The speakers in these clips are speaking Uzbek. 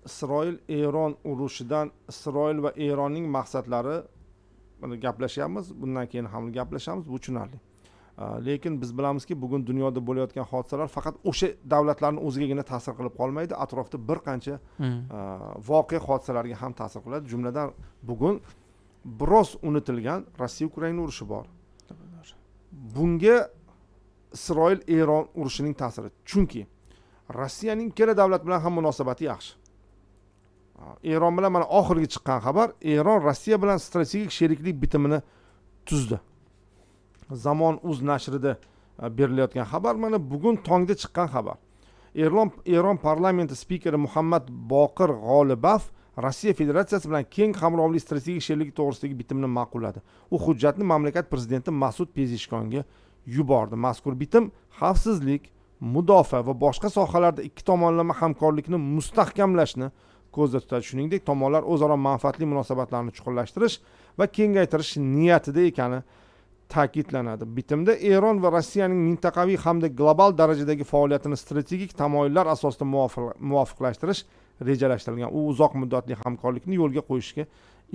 Isroil Eron urushidan Isroil va Eronning maqsadlari, mana gaplashyapmiz, bundan keyin ham gaplashamiz, bu tushunarli. Lekin biz bilamizki, bugun dunyoda bo'layotgan hodisalar faqat o'sha davlatlarning o'zigagina ta'sir qilib qolmaydi, atrofda bir qancha voqea hodisalarga ham ta'sir qiladi. Jumladan, bugun biroz unutilgan Rossiya Ukraina urushi bor. Bunga Isroil Eron urushining ta'siri. Chunki Rossiyaning ikkala davlat bilan ham munosabati yaxshi. Eron bilan mana oxirgi chiqqan xabar, Eron Rossiya bilan strategik sheriklik bitimini tuzdi. Zamon uz nashrida berilayotgan xabar, mana bugun tongda chiqqan xabar. Eron parlamenti spikeri Muhammad Boqir G'olibaf Rossiya Federatsiyasi bilan keng qamrovli strategik sheriklik to'g'risidagi bitimni ma'qulladi. U hujjatni mamlakat prezidenti Masud Pezeshkonga yubordi. Mazkur bitim xavfsizlik, mudofaa va boshqa sohalarda ikki tomonlama hamkorlikni mustahkamlashni ko'zda tutadi. Shuningdek, tomonlar o'zaro manfaatli munosabatlarni chuqurlashtirish va kengaytirish niyatida ekani ta'kidlanadi. Bitimda Eron va Rossiyaning mintaqaviy hamda global darajadagi faoliyatini strategik tamoyillar asosida muvofiqlashtirish rejalashtirilgan. U uzoq muddatli hamkorlikni yo'lga qo'yishga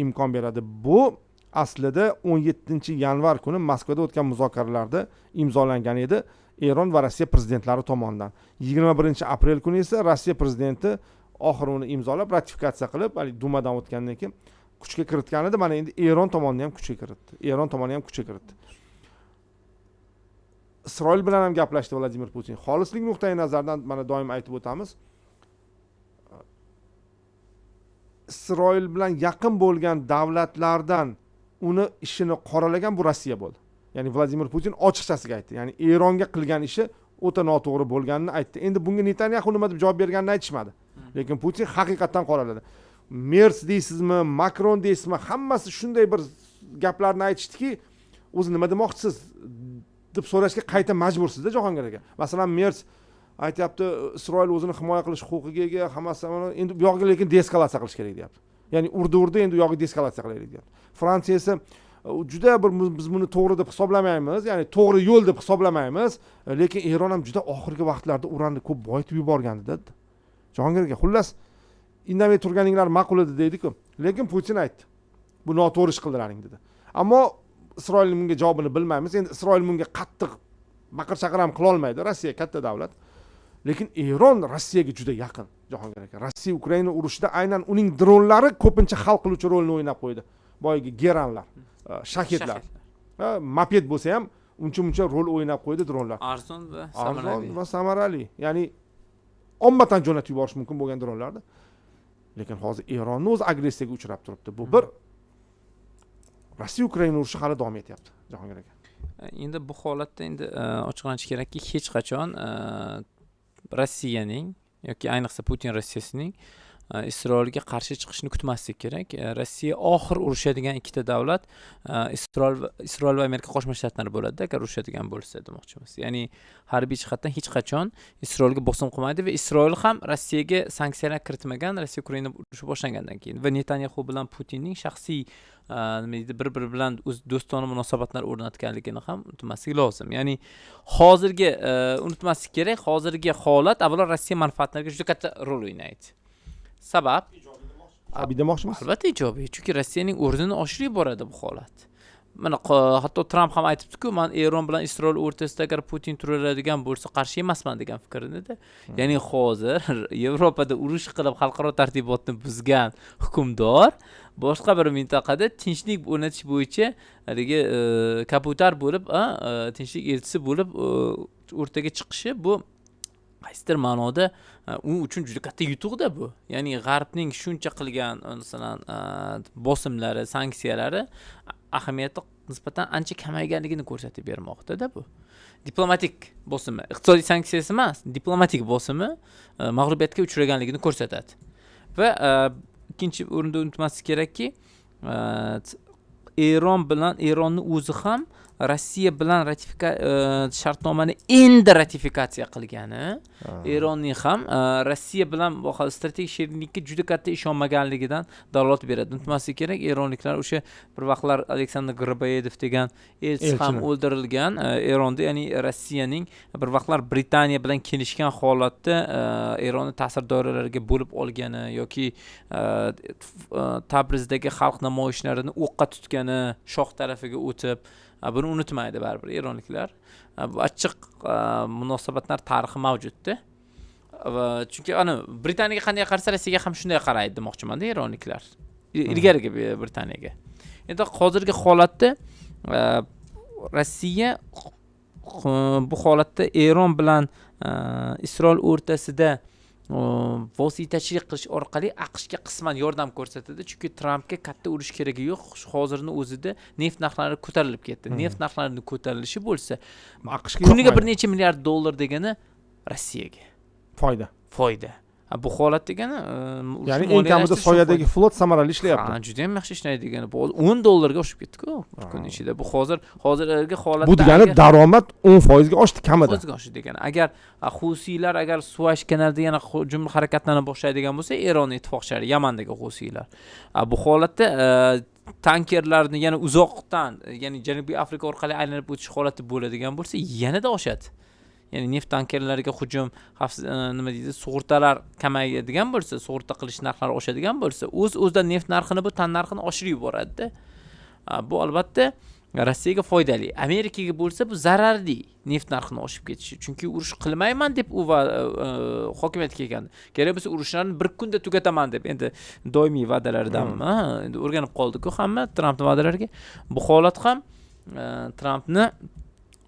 imkon beradi. Bu aslida 17 yanvar kuni Moskvada o'tgan muzokaralarda imzolangan edi Eron va Rossiya prezidentlari tomonidan. 21 aprel kuni esa Rossiya prezidenti oxiri uni imzolab, ratifikatsiya qilib, haligi dumadan o'tgandan keyin kuchga kiritgan edi. Mana endi Eron tomonidan ham kuchga kiritdi, Eron tomoni ham kuchga kiritdi. Isroil bilan ham gaplashdi Vladimir Putin. Xolislik nuqtai nazaridan, mana doim aytib o'tamiz, Isroil bilan yaqin bo'lgan davlatlardan uni ishini qoralagan bu Rossiya bo'ldi. Ya'ni Vladimir Putin ochiqchasiga aytdi, ya'ni Eronga qilgan ishi o'ta noto'g'ri bo'lganini aytdi. Endi bunga Netanyaxu nima deb javob berganini aytishmadi, lekin Putin haqiqatdan qoraladi. Mers deysizmi, Makron deysizmi, hammasi shunday bir gaplarni aytishdiki, o'zi nima demoqchisiz deb so'rashga qayta majbursizda, Jahongir aka. Masalan, Mers aytyapti, Isroil o'zini himoya qilish huquqiga ega, hammasi, endi bu yog'iga lekin deeskalatsiya qilish kerak deyapti. Ya'ni urdi, urdi, endi u yog'iga deeskalatsiya qilaylik deyapti. Fransiya esa juda bir biz buni to'g'ri deb hisoblamaymiz, ya'ni to'g'ri yo'l deb hisoblamaymiz, lekin Eron ham juda oxirgi vaqtlarda uranni ko'p boyitib yuborgandi dedi. Jahongir aka, xullas, indamay turganinglar ma'qul edi deydiku, lekin Putin aytdi, bu noto'g'ri ish qildilaring dedi. Ammo Isroilning bunga javobini bilmaymiz. Endi Isroil bunga qattiq baqir chaqir ham qilolmaydi, Rossiya katta davlat. Lekin Eron Rossiyaga juda yaqin, Jahongir aka. Rossiya Ukraina urushida aynan uning dronlari ko'pincha hal qiluvchi rolni o'ynab qo'ydi. Boyagi Geranlar, Shahedlar, moped bo'lsa ham uncha muncha rol o'ynab qo'ydi dronlar. Arzon va arzon samarali. Va samarali, ya'ni ommatan jo'natib yuborish mumkin bo'lgan dronlarni. Lekin hozir Eronni o'zi agressiyaga uchrab turibdi. Bu bir Rossiya Ukraina urushi hali davom etyapti, Jahongir aka. Endi bu holatda endi ochig'ini aytish kerakki, hech qachon Rossiyaning yoki ayniqsa Putin Rossiyasining Isroilga qarshi chiqishini kutmaslik kerak. Rossiya oxir urushadigan ikkita davlat Isroil va Amerika Qo'shma Shtatlari bo'ladida, agar urushadigan bo'lsa demoqchimiz. Ya'ni harbiy jihatdan hech qachon Isroilga bosim qilmaydi va Isroil ham Rossiyaga sanksiyalar kiritmagan Rossiya Ukraina urushi boshlangandan keyin. Va Netanyaxu bilan Putinning shaxsiy, nima deydi, bir biri bilan o'z do'stona munosabatlar o'rnatganligini ham unutmaslik lozim. Ya'ni hozirgi, unutmaslik kerak, hozirgi holat avvalo Rossiya manfaatlariga juda katta rol o'ynaydi. Sabab Ijobiy demoqchimiz. Albatta ijobiy, chunki Rossiyaning o'rnini oshirib yuboradi bu holat. Mana hatto Tramp ham aytibdiku, man Eron bilan Isroil o'rtasida agar Putin turaveradigan bo'lsa, qarshi emasman degan fikrini. Ya'ni hozir Yevropada urush qilib, xalqaro tartibotni buzgan hukmdor boshqa bir mintaqada tinchlik o'rnatish bo'yicha haligi kabutar bo'lib, tinchlik elchisi bo'lib o'rtaga chiqishi, bu qaysidir ma'noda u uchun juda katta yutuqda bu. Ya'ni g'arbning shuncha qilgan masalan bosimlari, sanksiyalari ahamiyati nisbatan ancha kamayganligini ko'rsatib bermoqdada. Bu diplomatik bosimi, iqtisodiy sanksiyasi emas, diplomatik bosimi mag'lubiyatga uchraganligini ko'rsatadi. Va ikkinchi o'rinda unutmaslik kerakki, Eron bilan Eronni o'zi ham Rossiya bilan shartnomani endi ratifikatsiya qilgani Eronning ham Rossiya bilan strategik sheriklikka juda katta ishonmaganligidan dalolat beradi. Unutmaslik kerak, eronliklar o'sha bir vaqtlar Aleksandr Griboyedov degan elchi ham o'ldirilgan Eronda, ya'ni Rossiyaning bir vaqtlar Britaniya bilan kelishgan holatda Eronni ta'sir doiralariga bo'lib olgani yoki Tabrizdagi xalq namoyishlarini o'qqa tutgani, shoh tarafiga o'tib, buni unutmaydi baribir eronliklar. Bu achchiq munosabatlar tarixi mavjudda. Va chunki ana Britaniyaga qanday qarasa, Rossiyaga ham shunday qaraydi demoqchimanda eronliklar. Ilgarigi Britaniyaga. Endi hozirgi holatda Rossiya bu holatda Eron bilan Isroil o'rtasida vositachilik qilish orqali AQShga qisman yordam ko'rsatadi, chunki Trampga katta urush keragi yo'q. Hozirni o'zida neft narxlari ko'tarilib ketdi. Neft narxlarining ko'tarilishi bo'lsa, AQShga kuniga bir necha milliard dollar degani Rossiyaga foyda. Foyda. Bu holat degani, ya'ni eng kamida soyadagi flot samarali ishlayapti. Ha, juda ham yaxshi ishlaydi degani. Bu 10 dollarga oshib ketdi-ku bir kun ichida. Bu hozirgi holatda Bu degani daromad 10%ga oshdi kamida. Foizga oshdi degani. Agar husiylar agar Suvaysh kanalida yana hujum harakatlarni boshlaydigan bo'lsa, Eron ittifoqchilari, Yamandagi husiylar, bu holatda tankerlarni yana uzoqdan, ya'ni Janubiy Afrika orqali aylanib o'tish holati bo'ladigan bo'lsa, yanada oshadi. Ya'ni neft tankerlariga hujum, xavfsiz, nima deydi, sug'urtalar kamayadigan bo'lsa, sug'urta qilish narxlari oshadigan bo'lsa, o'z o'zidan neft narxini, bu tan narxini oshirib yuboradida. Bu albatta Rossiyaga foydali, Amerikaga bo'lsa bu zararli, neft narxini oshib ketishi. Chunki urush qilmayman deb u va hokimiyatga kelgan, kerak bo'lsa urushlarni bir kunda tugataman deb, endi doimiy va'dalaridanmi, endi o'rganib qoldiku hamma Trampni va'dalariga. Bu holat ham Trampni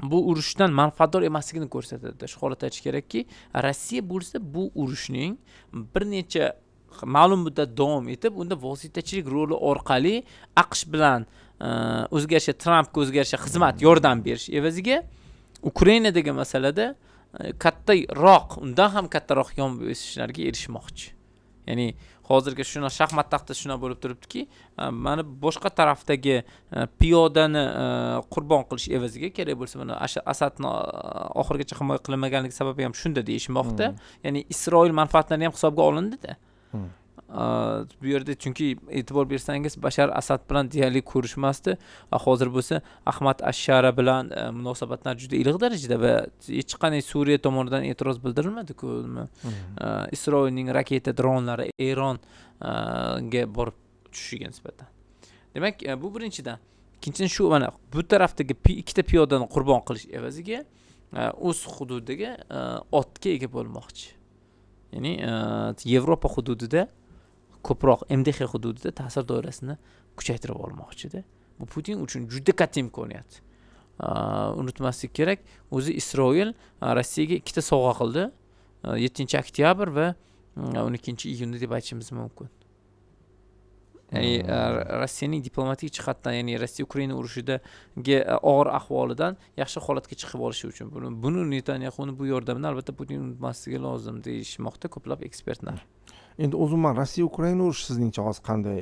bu urushdan manfaatdor emasligini ko'rsatadi. Shu holatda aytish kerakki, Rossiya bo'lsa bu urushning bir necha ma'lum muddat davom etib, unda vositachilik roli orqali AQSh bilan o'ziga yarasha, Trampga o'ziga yarasha xizmat, yordam berish evaziga Ukrainadagi masalada kattaroq, undan ham kattaroq yon bosishlarga erishmoqchi. Ya'ni hozirgi shuna shaxmat taxtasi shunaqa bo'lib turibdiki, mana boshqa tarafdagi piyodani qurbon qilish evaziga, kerak bo'lsa, mana Asadni oxirigacha himoya qilinmaganligi sababi ham shunda deyishmoqda. Ya'ni Isroil manfaatlari ham hisobga olindida. Bu yerda, chunki e'tibor bersangiz, Bashar Asad bilan deyarli ko'rishmasdi. Hozir bo'lsa Ahmad Ashshara bilan munosabatlar juda iliq darajada va hech qanday Suriya tomonidan e'tiroz bildirilmadi-ku. Isroilning raketa dronlari Eronga borib tushishiga nisbatan. Demak, bu birinchidan. Ikkinchidan, shu mana bu tarafdagi ikkita piyodani qurbon qilish evaziga o'z hududiga otga ega bo'lmoqchi, ya'ni Yevropa hududida ko'proq, MDH hududida ta'sir doirasini kuchaytirib olmoqchida. Bu Putin uchun juda katta imkoniyat. Unutmaslik kerak, o'zi Isroil Rossiyaga ikkita sovg'a qildi: 7-oktyabr va 12-iyunda deb aytishimiz mumkin. Ya'ni Rossiyaning diplomatik jihatdan, ya'ni Rossiya Ukraina urushidagi og'ir ahvolidan yaxshi holatga chiqib olishi uchun buni Netanyaxuni bu yordamini albatta Putin unutmasligi lozim, deyishmoqda ko'plab ekspertlar. Endi o'zi umuman Rossiya Ukraina urushi sizningcha hozir qanday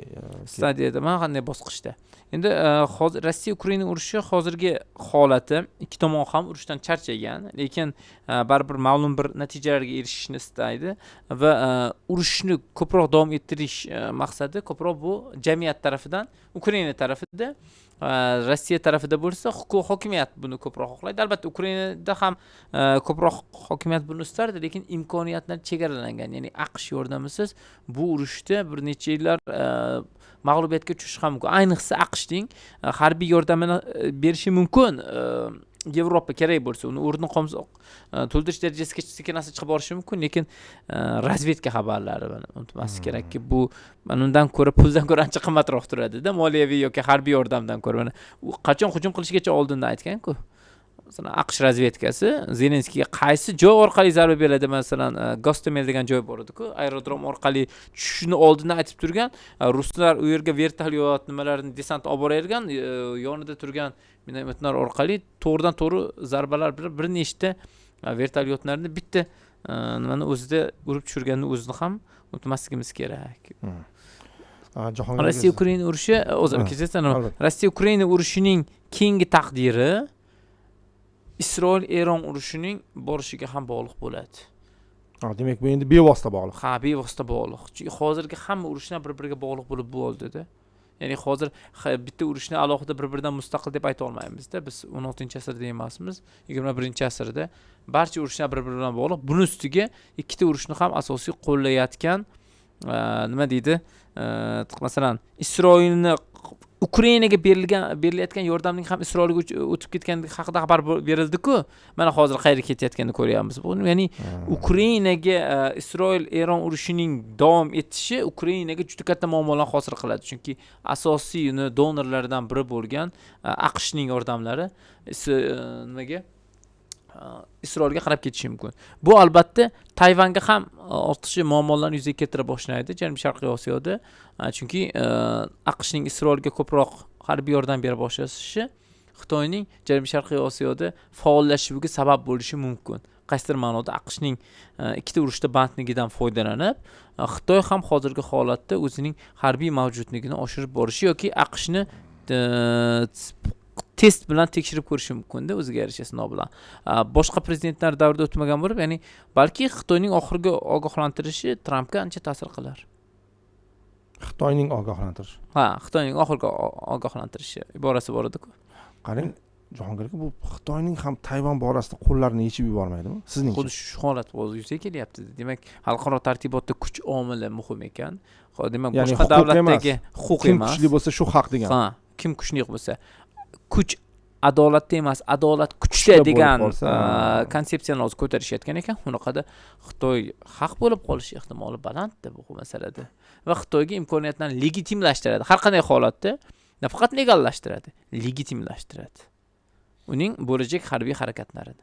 stadiyada, mana qanday bosqichda? Endi hozir Rossiya Ukraina urushi hozirgi holati, ikki tomon ham urushdan charchagan, lekin baribir ma'lum bir natijalarga erishishni istaydi va urushni ko'proq davom ettirish maqsadi ko'proq bu jamiyat tarafidan, Ukraina tarafida. Rossiya tarafida bo'lsa hokimiyat buni ko'proq xohlaydi. Albatta, Ukrainada ham ko'proq hokimiyat buni istardi, lekin imkoniyatlar chegaralangan. Ya'ni AQSh yordamisiz bu urushda bir necha yillar mag'lubiyatga tushish ham mumkin. Ayniqsa AQShning harbiy yordamini berishi mumkin Yevropa, kerak bo'lsa uni o'rnini to'ldirish darajasiga sekin asta chiqib borishi mumkin, lekin razvedka xabarlari, unutmaslik kerakki, bu mana undan ko'ra, puldan ko'ra ancha qimmatroq turadida, moliyaviy yoki harbiy yordamdan ko'ra. Mana u qachon hujum qilishigacha oldindan aytganku. Masalan, AQSh razvedkasi Zelenskiyga qaysi joy orqali zarba beradi, masalan, Gostomel degan joy bor ediku, aerodrom orqali tushishini oldindan aytib turgan. Ruslar u yerga vertolyot, nimalarni, desant olib borayotgan, yonida turgan miнометlar orqali to'g'ridan to'g'ri zarbalar bilan bir nechta vertolyotlarni bitta nimani o'zida urib tushirganini o'zini ham unutmasligimiz kerak. Jahongir, Rossiya Ukraina urushi, o'zi kechirasiz, Rossiya Ukraina urushining keyingi taqdiri Isroil Eron urushining borishiga ham bog'liq bo'ladi. Demak, bu endi bevosita bog'liq. Ha, bevosita bog'liq, chunki hozirgi hamma urushlar bir biriga bog'liq bo'lib bo'ldida. Ya'ni hozir bitta urushni alohida bir biridan mustaqil deb ayta olmaymizda. Biz 16-asrda emasmiz, 21-asrda barcha urushlar bir biri bilan bog'liq. Buni ustiga ikkita urushni ham asosiy qo'llayotgan, nima deydi, masalan, Isroilni Ukrainaga berilayotgan yordamning ham Isroilga o'tib ketganligi haqida xabar berildi-ku. Mana hozir qayerga ketayotganini ko'ryapmiz. Bu, ya'ni Ukrainaga, Isroil Eron urushining davom etishi Ukrainaga juda katta muammolar hosil qiladi, chunki asosiy uni donorlardan biri bo'lgan AQShning yordamlari nimaga, Isroilga qarab ketishi mumkin. Bu albatta Tayvanga ham ortiqcha muammolarni yuzaga keltira boshlaydi Janubiy Sharqiy Osiyoda, chunki AQShning Isroilga ko'proq harbiy yordam bera boshlashi Xitoyning Janubiy Sharqiy Osiyoda faollashuviga sabab bo'lishi mumkin. Qaysidir ma'noda AQShning ikkita urushda bandligidan foydalanib, Xitoy ham hozirgi holatda o'zining harbiy mavjudligini oshirib borishi yoki AQShni test bilan tekshirib ko'rishi mumkinda, o'ziga yarasha sinov bilan. Boshqa prezidentlar davrida o'tmagan bo'lib, ya'ni balki Xitoyning oxirgi ogohlantirishi Trampga ancha ta'sir qilar. Xitoyning ogohlantirishi. Ha, Xitoyning oxirgi ogohlantirishi iborasi bor edi-ku. Qarang, Jahongir aka, bu Xitoyning ham Tayvan borasida qo'llarini yechib yubormaydimi sizningcha? Xuddi shu holat hozir yuzaga kelyapti. Demak, xalqaro tartibotda kuch omili muhim ekan. Demak, Ya'ni boshqa huquq davlatdagi emas. Huquq Kim emas. kuchli bo'lsa, shu haq degan. Ha, kim kuchli bo'lsa, kuch adolatda emas, adolat kuchda Kuchda bo'lib degan qolsa, konsepsiyani hozir ko'tarishayotgan ekan. Unaqada Xitoy haq bo'lib qolishi ehtimoli balandda bu masalada va Xitoyga imkoniyatlarni legitimlashtiradi. Har qanday holatda nafaqat legallashtiradi, legitimlashtiradi uning bo'lajak harbiy harakatlarini.